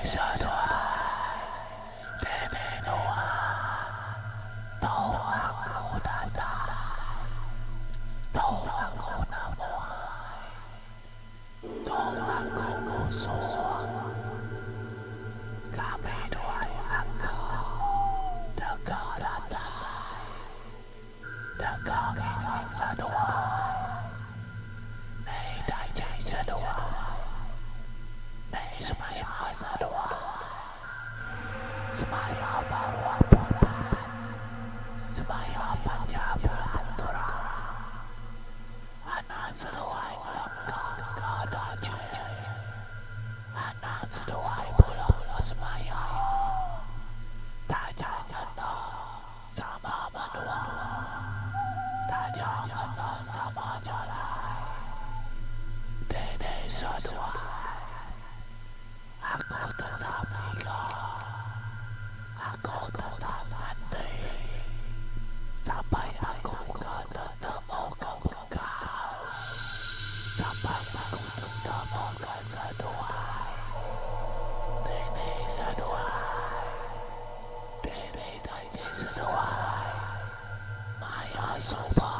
Seduai dini nuan tu aku datai tu aku nemuai tu aku ngusung kami duai aku deka datai deka ngiga seduai ni danji seduai ni semaya seduai semaya baruh bulan semaya panca bulan terang anak seduai ngelengka ka danji anak seduai bula ka semaya taja enda Sama menua taja enda sama jalai Dini seduai aku tetap ngiga aku tetap nganti sampai aku ke tetemu ke bekal sampai aku tetemu ke seduai Dini seduai. Dini danji seduai maya suba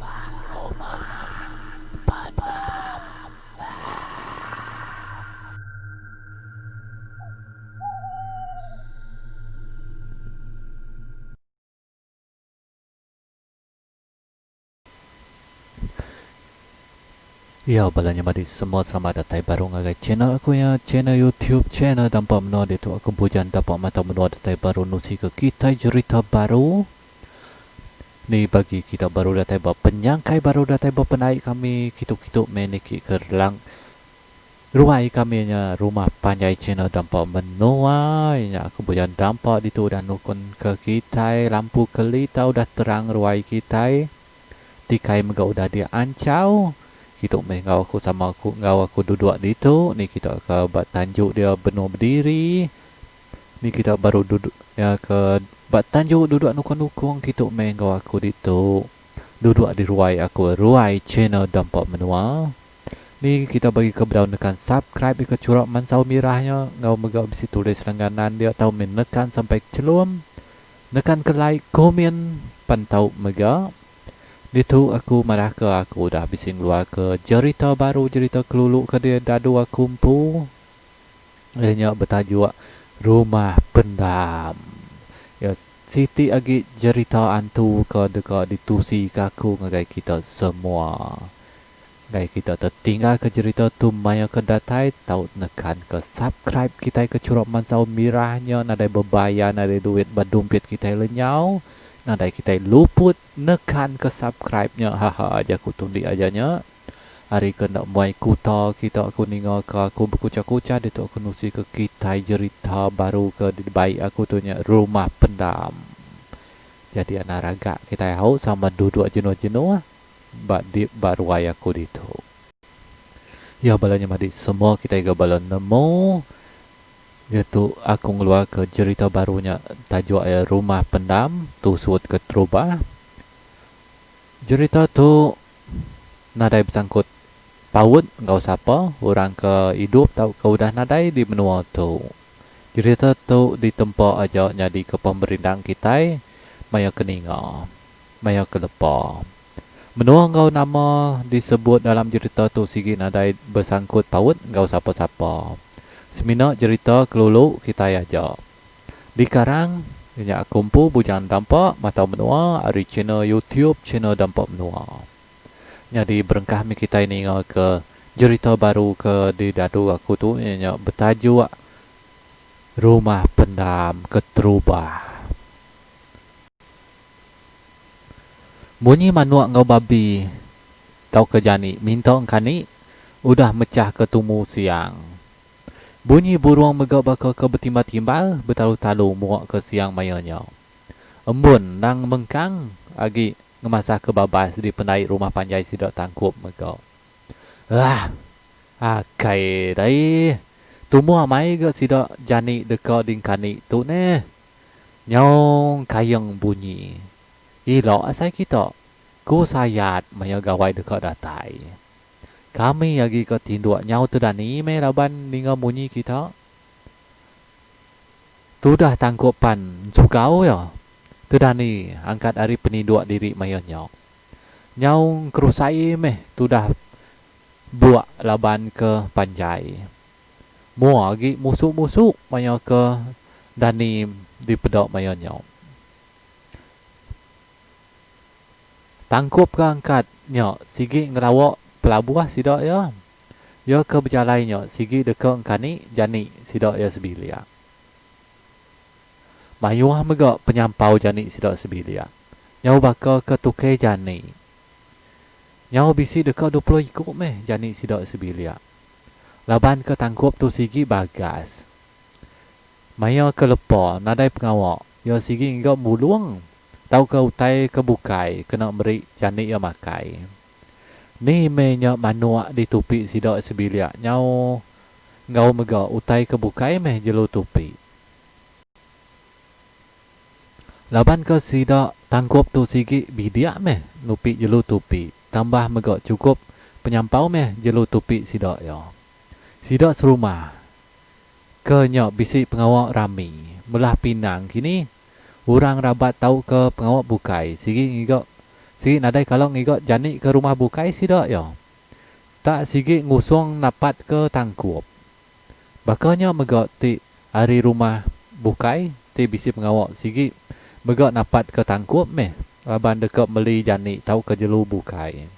ba rumah pendam. Iya bala nya madi semua selamat datai baru ngagai channel aku nya channel youtube channel dampa menua ditu aku bujan dampa mata menua datai baru nusi ke kitai jerita baru ni bagi kita baru datai ba penyangkai baru datai ba penai kami kitu kitu meh niki ke lang Ruai kami nya rumah panjai channel dampa menua nya aku bujan dampa ditu udah nukun ke kitai lampu kelita udah terang ruai kitai tikai mega udah dianchau kitu meh enggau aku sama aku enggau aku duduk ditu ni kita ke ba tanju dia benung bediri ni kita baru duduk ya ke ba tanju duduk nukung nukung kitu meh enggau aku ditu duduk di ruai aku ruai channel dampa menua. Ni kita bagi ke bedau nekan subscribe ika churak mansau mirah nya enggau mega bisi tulis langganan dia tau meh nekan sampai chelum nekan ke like komen pan tau mega. Ditu aku madah ke aku udah bisi ngeluar ke jerita baru jerita kelulu ke dia dadu aku empu iya nya betajuk Rumah Pendam. Ya siti agi jerita antu ke deka ditusi ke aku ngagai kita semua. Enggai kita tetinggal ke jerita tu maya ke datai tau nekan ke subscribe kitai ke churok mansau mirah nya nadai bebayar nadai duit ba dumpit kitai lenyau nadai kitai luput nekan ke subscribe nya haha jaku tundi aja nya ari ke enda muai kuta kita aku ninga ke aku bekucha kucha ditu aku nusi ke kitai jerita baru ke dibai aku tu nya rumah pendam jadi anak ragak kitai au sama duduk jenuh jenuh. Ba di ba ruai aku ditu. Ya bala nya madi semua kitai ga bala nemu diatu aku ngeluar ke jerita baru nya tajuk iya Rumah Pendam Tusut Keterubah. Jerita tu nadai besangkut paut enggau sapa orang ke idup tauka udah nadai di menua tu. Jerita tu ditempa aja nyadika pemerindang kitai maya ke ninga. Maya ke lepa. Menua enggau nama disebut dalam jerita tu sigi nadai besangkut paut enggau sapa-sapa. Semina jerita kelulu kitai aja. Dikarang nya aku empu Bujang Dampa Matau Menua ari channel YouTube Channel Dampa Menua. Nyadi berengkah mih kitai ninga ke jerita baru ke didadu aku tu iya nya betajuk Rumah Pendam Keterubah. Munyi manuk enggau babi tauka jani minta engkani udah mechahka tumu siang. Bunyi burung mega baka ke betimbal-timbal betalu-talu muakka siang maya nya. Embun endang mengkang agi ngemasahka babas di pendai rumah panjai sida tangkup mega. Aah! Akai dai! Tumu amai ga sida jani deka dingkani tu neh. Nyau kayeng bunyi. Ila asai kita, ku Sayat maya gawai deka datai. Kami agi ka tinduk nyau tedani meh laban ninga munyi kita. Tudah tangkup pan ensugau iya tedani angkat ari peninduk diri mayuh nya. Nyau engkerusai meh tudah buk laban ke panjai. Mua agi musu-musu maya ke dani dipeda maya nya. Tangkup ke angkat nya sigi ngelawa pelabuh sida iya. Iya ke bejalai nya sigi deka engkani jani sida iya sebilik. Mayuh mega penyampau jani sida sebilik. Nyau baka ke tukei jani. Nyau bisi deka 20 iku meh jani sida sebilik. Laban ke tangkup tu sigi bagas. Maya ke lepa nadai pengawa iya sigi ngiga mulung tauka utai ke bukai kena meri jani iya makai. Ni meh nya manuk ditupi sida sebilik nyau enggau mega utai ke bukai meh jelu tupi. Laban ke sida tangkup tu sigi bidik meh nupi jelu tupi tambah mega chukup penyampau meh jelu tupi sida iya. Sida serumah ke nya bisi pengawa rami melah pinang kini orang rabat tauka pengawa bukai sigi ngiga sigi nadai kala ngiga jani ke rumah bukai sida iya. Tak sigi ngusung napat ke tangkup. Baka nya mega ti ari rumah bukai ti bisi pengawa sigi mega napat ke tangkup meh laban deka meli jani tauka jelu bukai.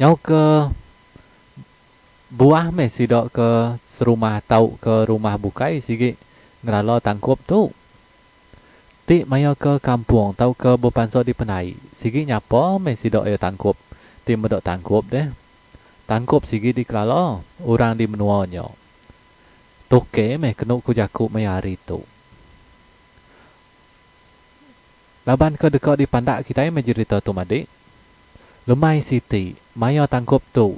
Nyau ke buah meh sida ke serumah tauka rumah bukai sigi ngelala tangkup tu. Ti maya ke kampung tauka bepansa di pendai sigi nyapa meh sida iya tangkup ti meda tangkup deh. Tangkup sigi dikelala orang di menua nya. Toke meh kenu ku jaku maya hari tu. Laban ke deka dipandak kitai meh jerita tu madi. Lemai siti, maya tangkup tu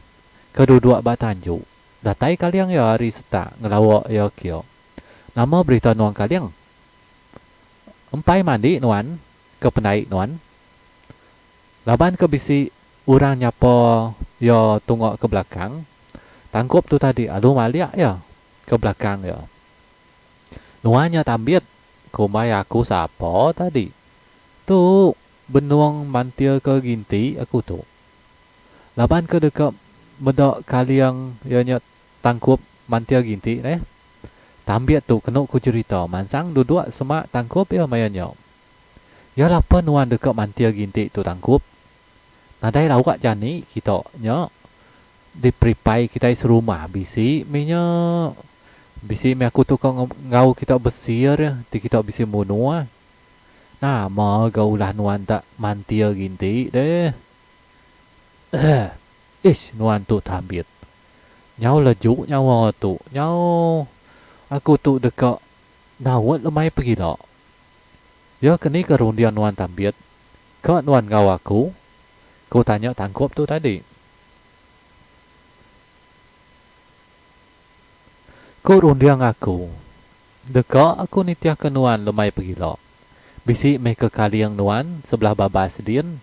ke duduk ba tanju, datai kaling iya ari setak ngelawa iya kia. Nama berita nuan kaling? Empai mandi nuan ke pendai nuan? Laban ke bisi orang nyapa iya tunga ke belakang, tangkup tu tadi alu malik iya ke belakang iya. Nuan nya tambit Kumbai aku sapa tadi. Tu benung mantilka ginti aku tu. Laban ke deka meda kaling iya nya tangkup mantil ginti neh. Tambit tu kenu ku jerita mansang duduk semak tangkup iya maya nya. Iya lapa nuan deka mantil ginti tu tangkup. Nadai lawa jani kita nya diperipai kitai serumah bisi mih nya. Bisi mih aku tu ka enggau kita besir ti kita bisi munuh. Nama ga ulah nuan tak mantil ginti deh. Eh. Ish nuan tu tambit. Nyau leju nyawa tu nyau aku tu deka naut lemai pegila. Ya ke ni ke runding nuan tambit. Ka nuan enggau aku? Ku tanya tangkup tu tadi. Ku runding aku, deka aku nitihka nuan lemai pegila. Bisi meh ke kaling nuan sebelah babas din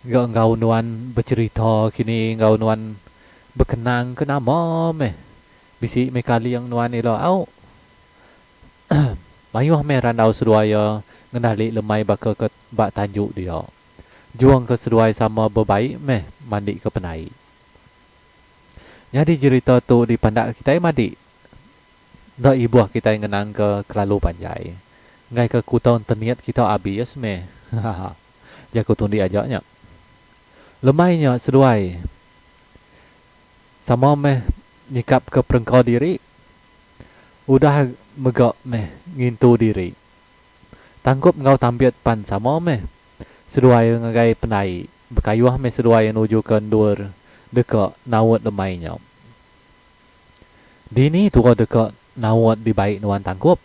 ga enggau nuan becherita kini enggau nuan bekenang ke nama meh. Bisi meh kaling nuan ila au. Mayuh meh randau seduai iya ngendali lemai baka ke ba tanju dia. Juang ke seduai sama bebai meh mandi ke penai. Nyadi jerita tu dipandak kitai madi. Enda ibuh kitai ngenangka kelalu panjai. Enggaika kuta entenit kita abis meh. Hahaha. Jaku tundi aja nya. Lemai nya seduai sama meh nyikapka perengka diri. Udah mega meh ngintu diri. Tangkup enggau tambit pan sama meh. Seduai ngagai pendai. Bekayuh meh seduai nuju ke endur deka naut lemai nya. Dini tua deka naut dibai nuan tangkup?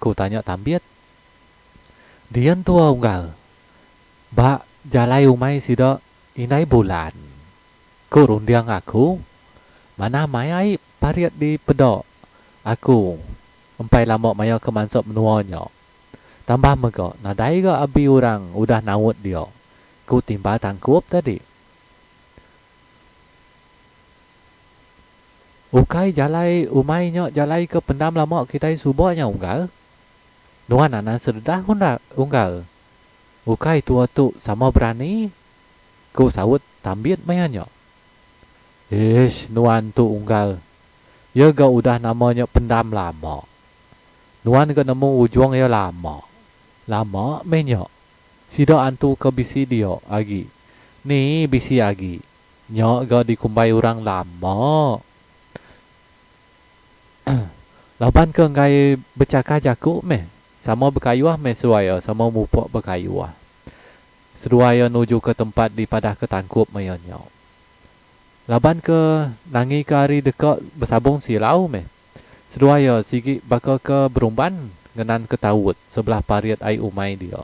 ku tanya Tambit. Dian tua unggal. Ba jalai umai sida indai bulan. Ku runding aku, manah mai ai parit dipeda aku empai lama maya ke mansa menua nya. Tambah mega nadai ga abi orang udah naut dia, ku timbal tangkup tadi. Ukai jalai umai nya jalai ke pendam lama kitai suba nya unggal. Nuan anang seredah unggal. Ukai tua tu sama berani, ku saut Tambit maya nya. Ish nuan tu unggal. Iya ga udah nama nya pendam lama. Nuan ga nemu ujung iya lama. Lama meh nya. Sida antu ke bisi dia agi. Ni bisi agi. Nya ga dikumbai orang lama. Laban ke enggai bechakah jaku meh. Sama bekayuh meh seduai iya sama mupuk bekayuh. Seduai iya nuju ke tempat dipadahka tangkup maya nya. Laban ke nangika hari deka besabung silau meh. Seduai iya sigi baka ke berumban ngenan ke taut sebelah parit ai umai dia.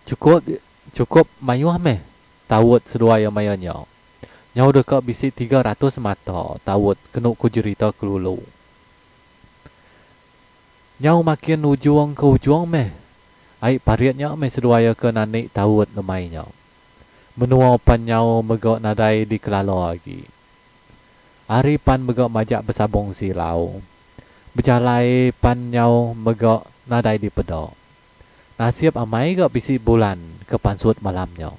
Chukup chukup mayuh meh taut seduai iya maya nya. Nyau deka bisi 300 mata taut kenu ku jerita kelulu. Nyau makin ujung ke ujung meh ai parit nya meh seduai iya ke nani taut lemai nya. Menua pan nyau mega nadai dikelala agi. Hari pan mega majak besabung silau. Bejalai pan nyau mega nadai dipeda. Nasib amai ga bisi bulan ke pansut malam nya.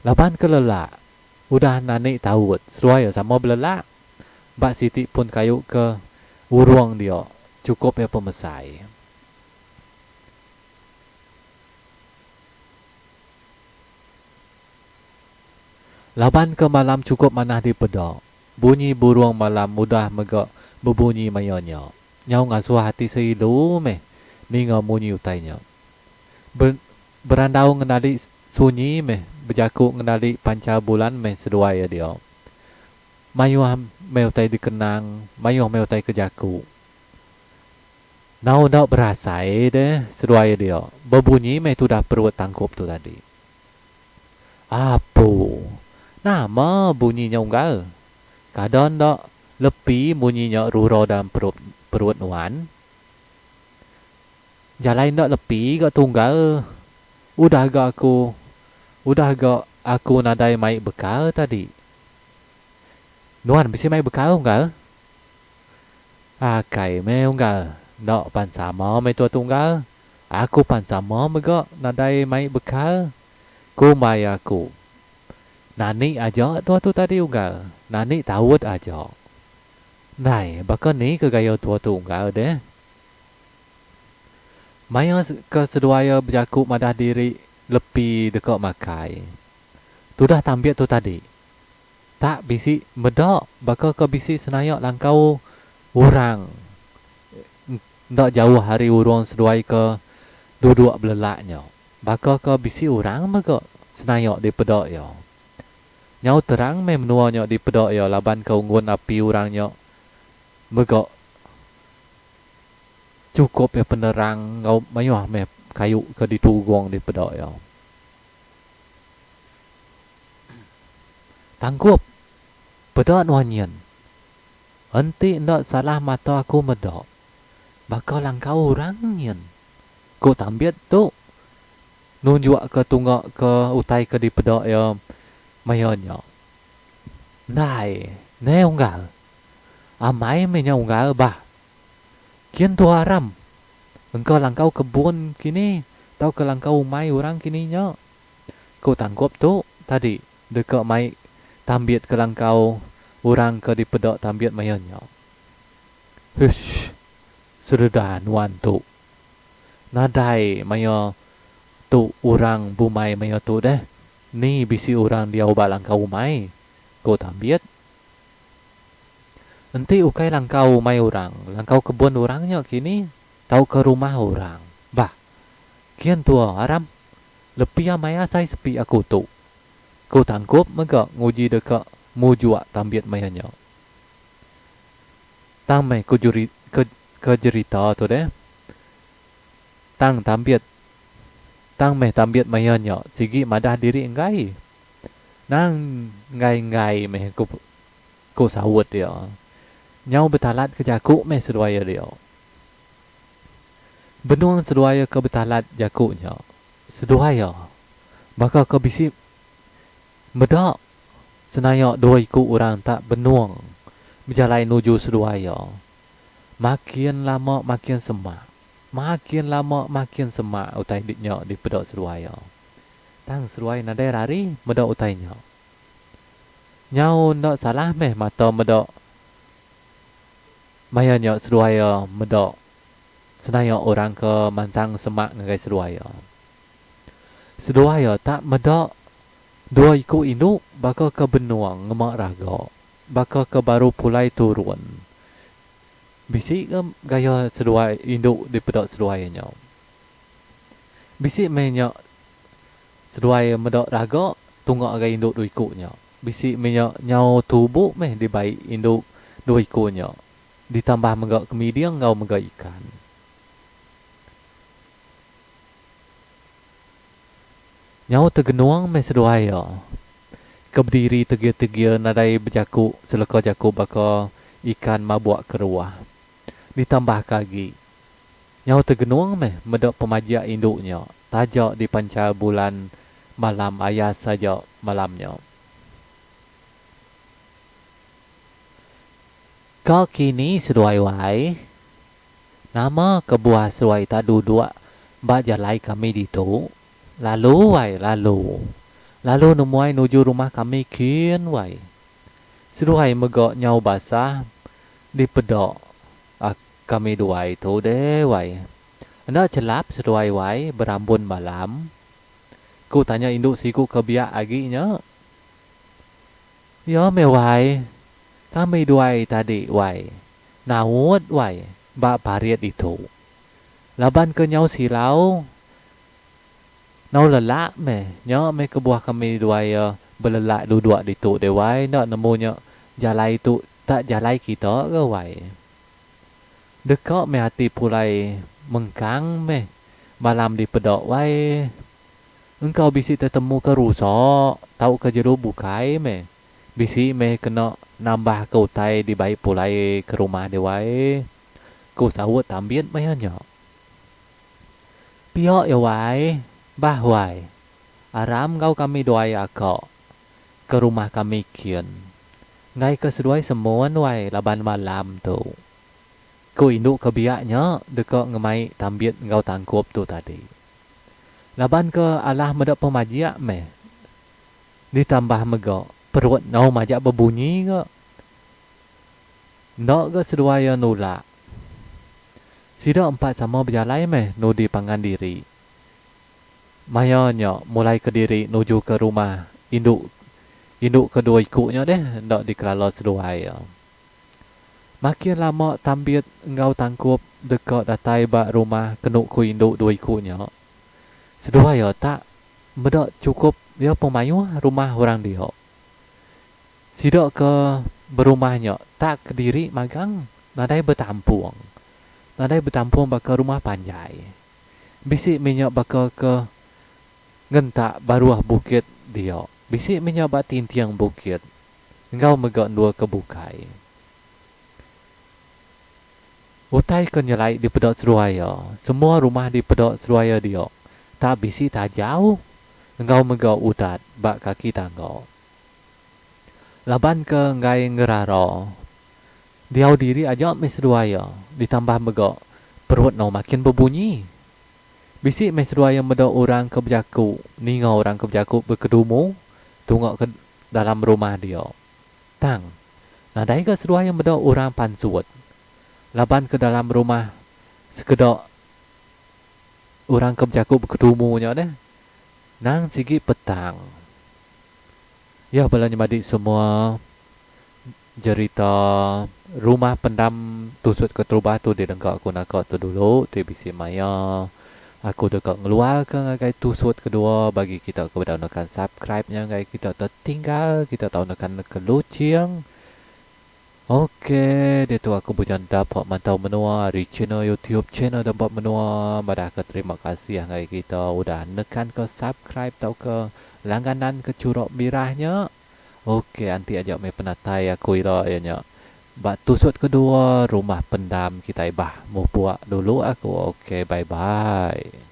Laban ke lelak, udah nani taut seduai iya sama belelak ba siti pun kayu ke urung dia chukup iya pemesai. Laban ke malam chukup manah dipeda, bunyi burung malam udah mega bebunyi maya nya. Nyau ngasuh ati seilu meh ninga munyi utai nya. Ber berandau ngenali sunyi meh bejaku ngenali panchar bulan meh seduai iya dia. Mayuh meh utai dikenang, mayuh meh utai ke jaku. Nau enda berasai deh seduai iya dia. Bebunyi meh tudah perut tangkup tu tadi. Apu. Nama bunyi nya unggal? Kada enda lepi munyi nya rura dalam perut perut nuan? Jalai enda lepi ga tunggal. Udah ga aku udah ga aku nadai mai bekal tadi. Nuan bisi mai bekal unggal? Akai meh unggal. Enda pan sama meh tua tunggal. Aku pan sama mega nadai mai bekal, ku mai aku. Nani aja tua tu tadi unggal, nani taut aja. Ndai baka ni ke gaya tua tu unggal deh. Maya ke seduai iya bejaku madah diri lepi deka makai. Tudah tambit tu tadi tak bisi meda baka ke bisi senaya langkau orang. Enda jauh ari urung seduai ke duduk belelak nya, baka ke bisi orang mega senayak dipeda iya. Nyau terang meh menua nya dipeda iya laban ke unggun api orang nya mega chukup iya penerang enggau mayuh meh kayu ke ditugung dipeda iya. Tangkup peda nuan nyin. Enti enda salah mata aku meda, baka langkau orang nyin, ku Tambit tu nunjukka tunga ke utai ke dipeda iya maya nya. Ndai, neh unggal. Amai meh nya unggal bah. Kin tuha aram. Engka langkau kebun kini tauka langkau umai orang kini nya, ku Tangkup tu tadi. Deka mai Tambit ke langkau orang ke dipeda Tambit maya nya. Hushh. Sereda nuan tu. Nadai maya tu orang bumai maya tu deh. Ni bisi orang diau ba langkau umai, ku Tambit. Enti ukai langkau umai orang, langkau kebun orang nya kini tauka rumah orang. Bah. Kian tua aram. Lepi amai asai sepi aku tu. Ku Tangkup mega nguji deka mujuk Tambit maya nya. Tang meh ku juri ke ke jerita tu deh. Tang Tambit tang meh Tambit maya nya sigi madah diri enggai. Nang enggai-enggai meh ku ku saut iya. Nyau betalat ke jaku meh seduai iya dia. Benung seduai iya ke betalat jaku nya. Seduai iya baka ke bisi meda senaya dua iku orang tak benung bejalai nuju seduai iya. Makin lama makin semak. Makin lama makin semak utai nya dipeda seduai iya. Tang seduai nadai rari meda utai nya. Nyau enda salah meh mata meda maya nya seduai iya meda senaya orang ke mansang semak ngagai seduai iya. Seduai iya tak meda dua iku indu baka ke benung ngema raga baka ke baru pulai turun. Bisi ke gaya seduai indu dipeda seduai iya nya. Bisi meh nya seduai meda raga tunga ngagai indu dua iku nya. Bisi meh nya nyau tubu meh dibai indu dua iku nya ditambah mega kemiding enggau mega ikan. Nyau tegenung meh seduai iya ke bediri tegir-tegir nadai bejaku seleka jaku baka ikan mabuk keruah. Ditambahka agi, nyau tegenung meh meda pemajik indu nya taja dipanchar bulan malam ayas aja malam nya. Ka kini seduai wai, nama kebuah seduai ita duduk ba jalai kami ditu? Lalu wai lalu. Lalu nemuai nuju rumah kami kin wai. Seduai mega nyau basah dipeda kami duai tu deh wai. Enda chelap seduai wai berambun malam? Ku tanya indu siku ke biak agi nya. Ya meh wai, kami duai tadi wai naut wai ba parit ditu. Laban ke nyau silau Nau lelak meh, nya meh kebuah kami duai iya belelak duduk ditu deh wai enda nemu nya jalai tu tak jalai kita ke wai. Deka meh ati pulai mengkang meh malam dipeda wai. Engkau bisi tetemu ke rusa tauka jelu bukai meh bisi meh kena nambah ke utai dibai pulai ke rumah deh wai, ku saut Tambit maya nya. Pia iya wai, bah wai. Aram enggau kami duai aka ke rumah kami kin. Enggai ke seduai semun wai laban malam tu. Ku indu ke biak nya deka ngemai tambit enggau tangkup tu tadi. Laban ke alah meda pemajik meh. Ditambah mega perut nyau majak bebunyi ga. Enda ga seduai iya nulak. Sida empat sama bejalai meh nudi pangan diri. Maya nya mulai kediri nuju ke rumah indu indu ke dua iku nya deh enda dikelala seduai iya. Makin lama Tambit enggau Tangkup deka datai ba rumah kenu ku indu dua iku nya, seduai iya tak meda chukup iya pemayuh rumah orang dia. Sida ke berumah nya tak kediri magang nadai betampung. Nadai betampung baka rumah panjai. Bisi mih nya baka ke ngentak baruh bukit dia. Bisi mih nya ba tinting bukit enggau mega endur ke bukai. Utai ke nyelai dipeda seduai iya, semua rumah dipeda seduai iya dia tak bisi tajau enggau mega udat ba kaki tangga. Laban ke enggai ngerara. Diau diri aja meh seduai iya, ditambah mega perut enggau makin bebunyi. Bisi meh seduai iya meda orang ke bejaku, ninga orang ke bejaku bekedumu tunga ke dalam rumah dia. Tang, nadai ga seduai iya meda orang pansut. Laban ke dalam rumah sekeda orang ke bejaku bekedumu nya deh, nang sigi petang. Ya bala nyemadi semua jerita rumah pendam tusut keterubah tu dilengka aku naka tu dulu ti bisi maya aku deka ngeluarka ngagai tusut kedua bagi kita ke bedau nekan subscribe nya ngagai kita tetinggal kita tau nekan ke luching Ok diatu aku Bujang Dapat Mantau Menua ari channel youtube channel Dapat Menua madah ka terima kasih ngagai kita udah nekan ka subscribe tauka langganan ke churok mirah nya. Ok anti aja meh penatai aku ila iya nya ba tusut kedua rumah pendam kitai bah mupuk dulu aku ok bye bye.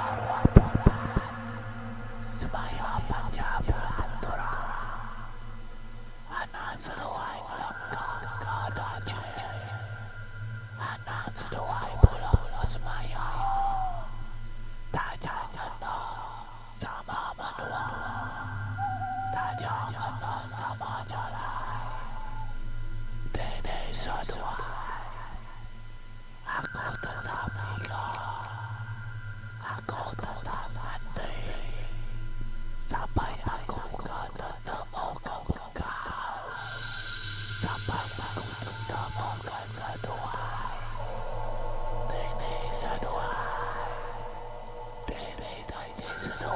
2 bulan Semaya panjai bulan tura Anang seduai ngelengka ka danji Anang seduai bula ke semaya Taja enda sama menua Taja enda sama jalai Dini seduai Aku tetap ngiga Aku tetap nganti Sampai aku ke tetemu ke bekal Sampai aku tetemu ke seduai Dini seduai Dini danji seduai.